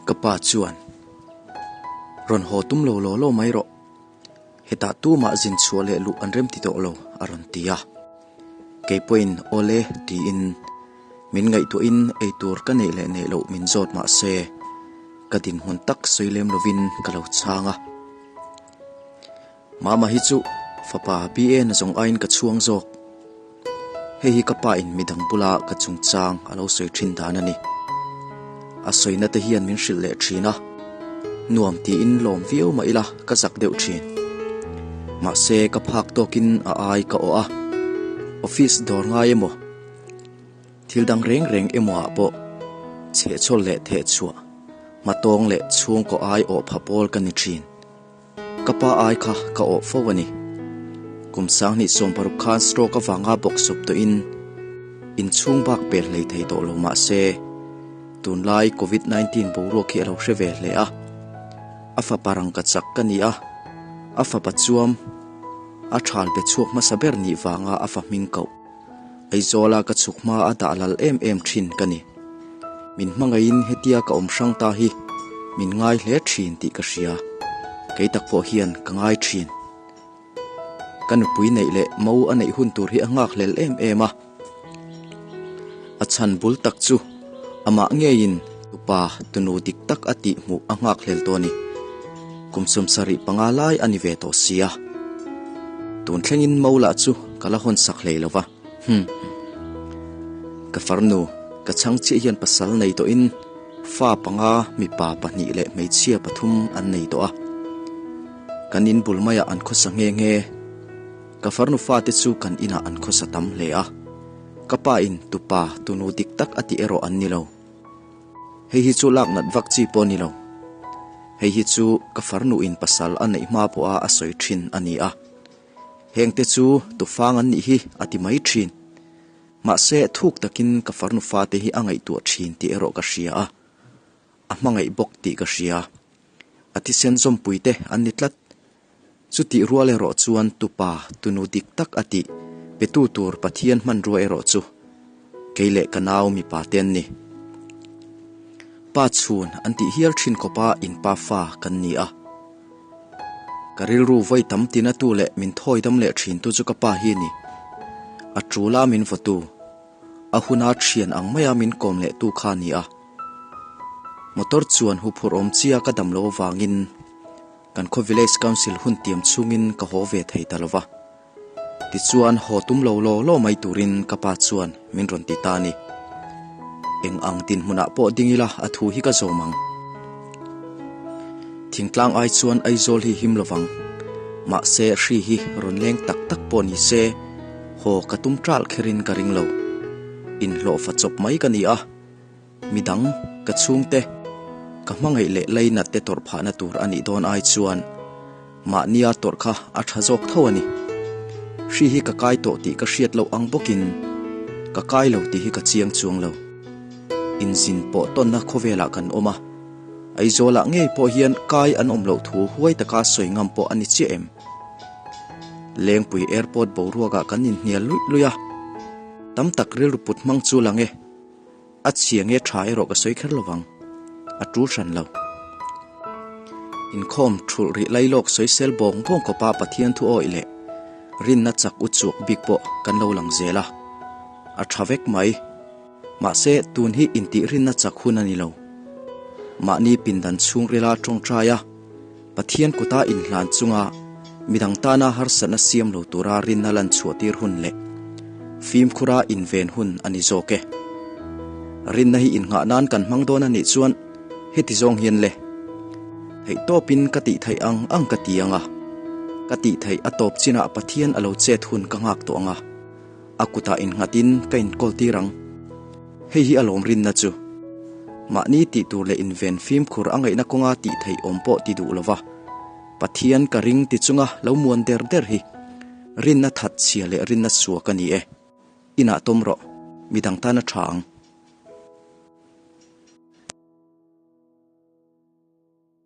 Ka pa chuan, Rawn haw tum lo law law mai rawh. Hetah tumah zin chhuah leh luh an remti tawh lo, a rawn ti a. Kei pawhin awle tiin min ngaihtuahin eitur ka neih leh neih loh min zawt mah se, ka dinhmun tak sawi lem lovin ka lo chhang a. Mama hi chu fapa BA na zawng aiin ka chhuang zawk. Hei hi ka pa in midang bula ka chungchang a lo sawi thin dan a ni. A sawina te hian min hrilh leh thin a, nuam tiin lawm viau mah ila ka zak deuh thin. Mahse ka phak tawkin a ai ka awh a, office dawr ngai emaw, thil dang reng reng emaw ah pawh chhehchhawl leh thehchhuah, hmatawng leh chhungkaw ai awh pha pawl ka ni thin. Ka pa ai kha ka awh fo a ni. Kum sanghnih 16 khan stroke avanga bawk sawp tawhin inchhung bak pel hlei thei tawh lo mah se, tunlai Covid 19 boruak hi a lo hre ve hle a. A fapa rangkachak ka ni a, a fapa chuam a thal be chhuak hmasa ber nih vanga a fa hming koh. Aizawla ka chhuk hma a dah lal em em thin ka ni. Min hmangaihin hetia ka awm hrang ta hi min ngai hle thin tih ka hria. Kei tak pawh hian ka ngai thin. Ka nupui neih leh mo a neih hun tur hi a nghak hlel em em a. A chhan bul tak chu amah ngeiin tupa tunu dik tak a tih hmuh a nghak hlel tawh a ni. Kum 75 lai a ni ve tawh sia. Tun thlengin mo lah chu ka la hawn sak hlei lo va. Hum. Ka farnu, ka chhang chiah hian pasal nei tawhin fa panga mipa pahnih leh hmeichhia pathum an nei tawh a. Kan in bul maiah an khawsa nghe nghe. Ka farnu fate chu kan inah an khawsa tam hle a. Ka pa in tupa tunu dik tak a tih erawh an ni lo. Hei hi chu lak nat vak chi pawh a ni lo. Hei hi chu ka farnu in pasal a neih hma pawha a sawi thin a ni a. Hengte chu tufang an nih hi a ti mai thin. Mahse thuk takin ka farnu fate hi a ngaihtuah thin tih erawh ka hria a. A hmangaih bawk tih ka hria. A thisen zawmpui te an ni tlat. Chutih rual erawh chuan tupa tunu dik tak a tih petu tur Pathian hmanrua erawh chu kei leh ka nau mipa te an ni. Pa chhun an tih hial thin khawpa in pa fa kan ni a. Ka rilru vawi tam tina tu leh min thawi dam leh thin tu chu ka pa hi a ni. A tula min vawtu, a huna thian ang maia min kawm leh tu kha a ni a. Motor chuan huphurh awm chia ka dam lo avangin Kan khaw Village Council hun tiam chhungin ka haw ve thei ta lova. Tichuan haw tum lo law law mai turin ka pa chuan min rawn ti ta a ni. Eng ang dinhmunah pawh ding ila a thu hi ka zawm ang. Thingtlang ai chuan Aizawl hi him lovang. Mahse hri hi rawn leng tak tak pawh ni se haw ka tum ṭalh kherin ka ring lo. Inhlawhfa chawp mai ka ni a. Midang, ka chhungte, ka hmangaih leh lainat te tawrh phahna tur a nih dawn ai chuan mahnia tawrh kha a tha zawk tho a ni. Hri hi ka kai tawh tih ka hriat loh ang bawkin ka kai lo tih hi ka chiang chuang lo. Inzin pawh tawnna khawvelah kan awm a, Aizawlah ngei pawh hian kai an awm loh thu huai taka sawi ngam pawh a ni chiah em? Lengpui Airport boruakah kan inhnial luih luih a, tam tak rilru put hmang chu lang e. A chhia nge tha erawh ka sawi kher lovang, a tul hran lo. Inkhawm thulh rih lai lawk sawisel bawng bawng kawpa Pathian thu awih leh rinna chak u chuak bik pawh kan lo lang zel a, a tha vek mai. Mahse, tun hi intih rinna chak hun a ni lo. Mahni pindan chhungrila tawngtai a, Pathian kuta inhlan chunga midang tana harsatna siam lo tura rinna lan chhuahtir hun leh fimkhura inven hun a ni zawk e. Rinna hi innghah nan kan hmang dawn a nih chuan heti zawng hian le, Theih tawpin ka tih theih ang ang ka ti ang a, ka tih theih a tawp chinah Pathian a lo chet hun ka nghak tawh ang a, A kutah innghatin ka inkawl tir ang. Hei hi a lawm rinna chu. Mahni tih tur leh inven fimkhur a ngaihna kawnga tih theih awm pawh ti duh lova, Pathian ka ring ti chunga lo muan der der hi rinna that chhia leh rinna suak a ni e. Inah tawm rawh, midang tan a tha ang.